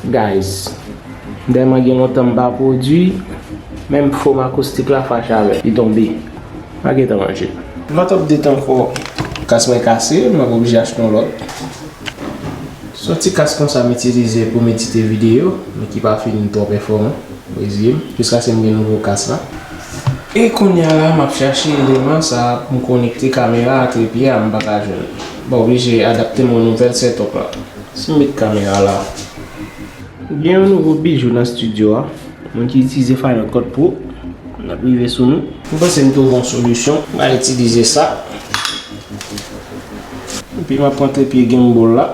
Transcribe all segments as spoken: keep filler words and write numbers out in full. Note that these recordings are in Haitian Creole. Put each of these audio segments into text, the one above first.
Guys, m tèlman gen lontan m pa pwodui, menm fo m akoustik la fache avè m, li tonbe. Pa gentan manje. M pa t ap dete ankò, kas mwen kase, m ap oblije achte yon lòt. Se yon ti kas konsa m itilize pou m edite videyo, men ki pa fin twò pèfòman, rezime, jiskaske m gen nouvo kas la. E kounye a la, m ap chache eleman sa a pou m konekte kamera a trepye a, m pa ka jwenn. M oblije adapte m yon nouvèl setup la. Si m met kamera la. Gen yon nouvo bijou nan estidyo a. Moun ki itilize Final Cut Pro, n ap rive sou nou. M panse m twouve yon solisyon. M a itilize sa. Epi m ap pran trepye gimbal la.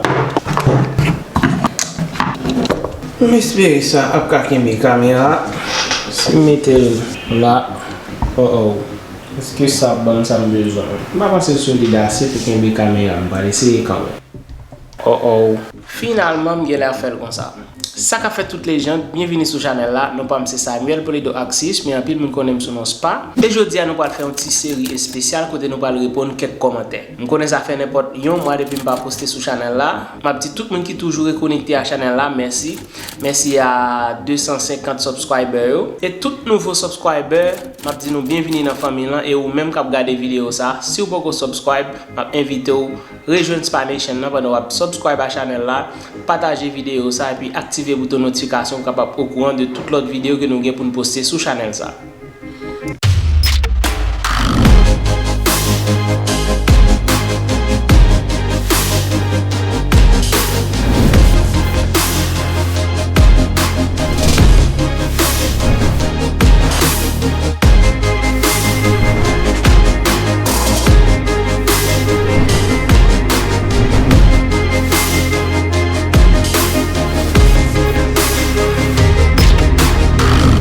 M espere sa ap ka kenbe kamera a. Si m mete l la, oh oh. Èske sa ap ban m sa m bezwen? M pa panse l solid ase pou kenbe kamera. M pral eseye kanmenm. Oh oh. Finalman, m genlè ap fè l konsa. Sa k ap fèt tout lejand, byenvini sou chanèl la. Non pa m se Samuel Polido Axis, men anpil moun konnen m sou non Spa. E jodi a, nou pral fè yon ti seri espesyal kote nou pral reponn kèk kòmantè. M konnen sa fè nenpòt yon mwa depi m pa poste sou chanèl la. M ap di tout moun ki toujou rekonekte a chanèl la, mèsi. Mèsi a de san senkant subscriber yo. E tout nouvo subscriber, m ap di nou byenvini nan fanmi lan. E ou menm k ap gade videyo sa, si w poko subscribe, m ap envite w rejwenn Spa Nation nan pandan w ap subscribe a chanèl la, pataje videyo sa, epi aktive bouton notifikasyon pou w kapab okouran de tout lòt videyo ke nou gen pou n poste sou chanèl sa.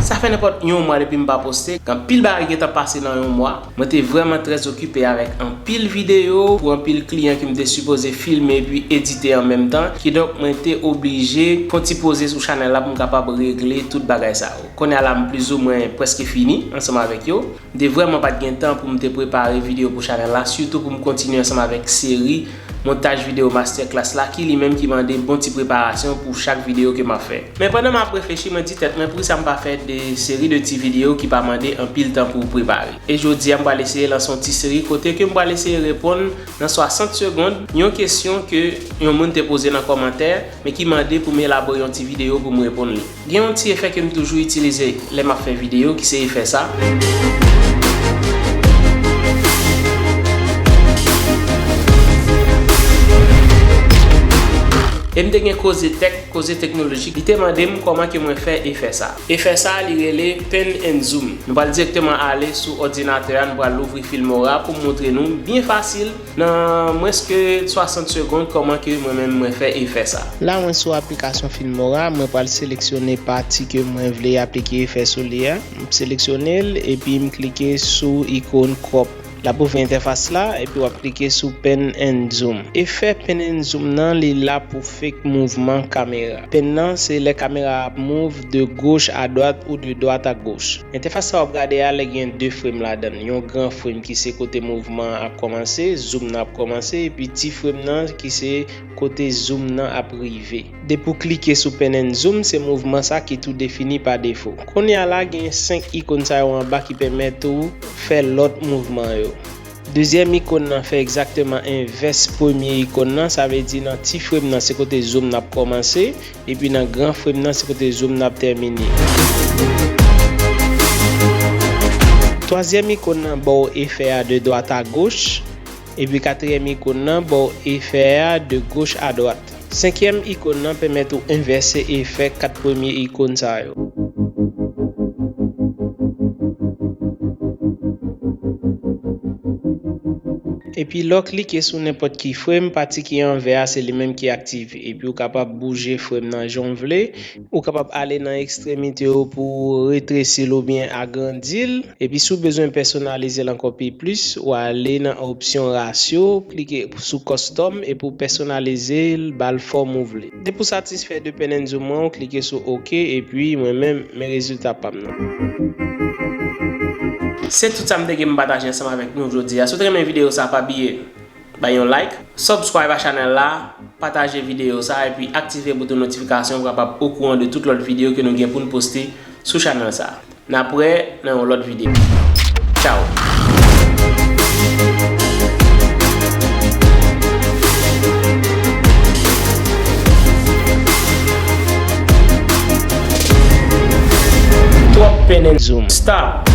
Sa fè nenpòt yon mwa depi m pa poste. Gen anpil bagay gentan pase nan yon mwa. Mwen te vrèman trè okipe avèk anpil videyo pou anpil kliyan ke m te sipoze filme epi edite an menm tan. Kidonk, mwen te oblije fè yon ti poze sou chanèl la pou m kapab regle tout bagay sa yo. Kounye a la, m plizoumwen prèske fini ansanm avèk yo. M te vrèman pa t gen tan pou m te prepare videyo pou chanèl la, sitou pou m kontinye ansanm avèk seri montaj videyo masterclass la, ki li menm ki mande bon ti preparasyon pou chak videyo ke m ap fè. Men pandan m ap reflechi, mwen di tèt mwen, poukisa m pa fè de seri de ti videyo ki pa mande anpil tan pou w prepare? E jodi a, m pral eseye lanse yon ti seri kote ke m pral eseye reponn nan swasant segonn yon kesyon ke yon moun te poze nan kòmantè, men ki mande pou m elabore yon ti videyo pou m reponn li. Gen yon ti efè ke m toujou itilize lè m ap fè videyo, ki se efè sa. E m te gen koze tèk, koze teknolojik, li te mande m kòman ke mwen fè efè sa. Efè sa, li rele Pan and Zoom. Nou pral dirèkteman ale sou òdinatè a, nou pral louvri Filmora pou m montre nou byen fasil. Nan mwens ke swasant segonn, kòman ke mwen menm mwen fè efè sa? La, mwen sou aplikasyon Filmora, mwen pral seleksyone pati ke mwen vle aplike efè sou li a. M seleksyone l, epi m klike sou ikòn crop. L ap ouvri entèfas la, epi w ap klike sou Pan and Zoom. Efè Pan and Zoom nan, li la pou fake mouvman kamera. Pan nan, se lè kamera ap move de gauche à droite ou de droite à gauche. Entèfas sa w ap gade a, lè gen de frame ladan l. Yon gran frame ki se kote mouvman an ap kòmanse, zoom nan ap kòmanse, epi ti frame nan ki se kote zoom nan ap rive. Depi w klike sou Pan and Zoom, se mouvman sa ki tou defini pa defo. Kounye a la, gen senk ikòn sa yo anba ki pèmèt ou fè lòt mouvman yo. Dezyèm ikòn nan fè egzakteman envès premye ikòn nan, sa vle di nan ti frame nan se kote zoom nan ap kòmanse, epi nan gran frame nan se kote zoom nan ap tèmine. Twazyèm ikòn nan ba w efè a de droite à gauche, epi katriyèm ikòn nan ba w efè a de gauche à droite. Senkyèm ikòn nan pèmèt ou envèse efè kat premye ikòn sa yo. Epi lè w klike sou nenpòt ki frame, pati ki an vè a se li menm ki aktive. Epi w kapab bouje frame nan jan w vle. Ou kapab ale nan ekstremite yo pou w retresi l oubyen agrandi l. Epi si w bezwen pèsonalize l ankò pi plis, w ale nan opsyon rasyo, klike sou custom epi w pèsonalize l, ba l fòm ou vle. Depi w satisfè de Pan and Zoom an, w klike sou ok, epi mwen menm, men rezilta pa m nan. Se tout sa m te gen pou m pataje ansanm avèk nou jodi a. Si w te renmen videyo sa, pa bliye bay yon like, subscribe a chanèl la, pataje videyo sa epi aktive bouton notifikasyon pou w kapab okouran de tout lòt videyo ke nou gen pou n poste sou chanèl sa. N ap wè nan yon lòt videyo. Tchaw! Twòp pen and zoom. Stop!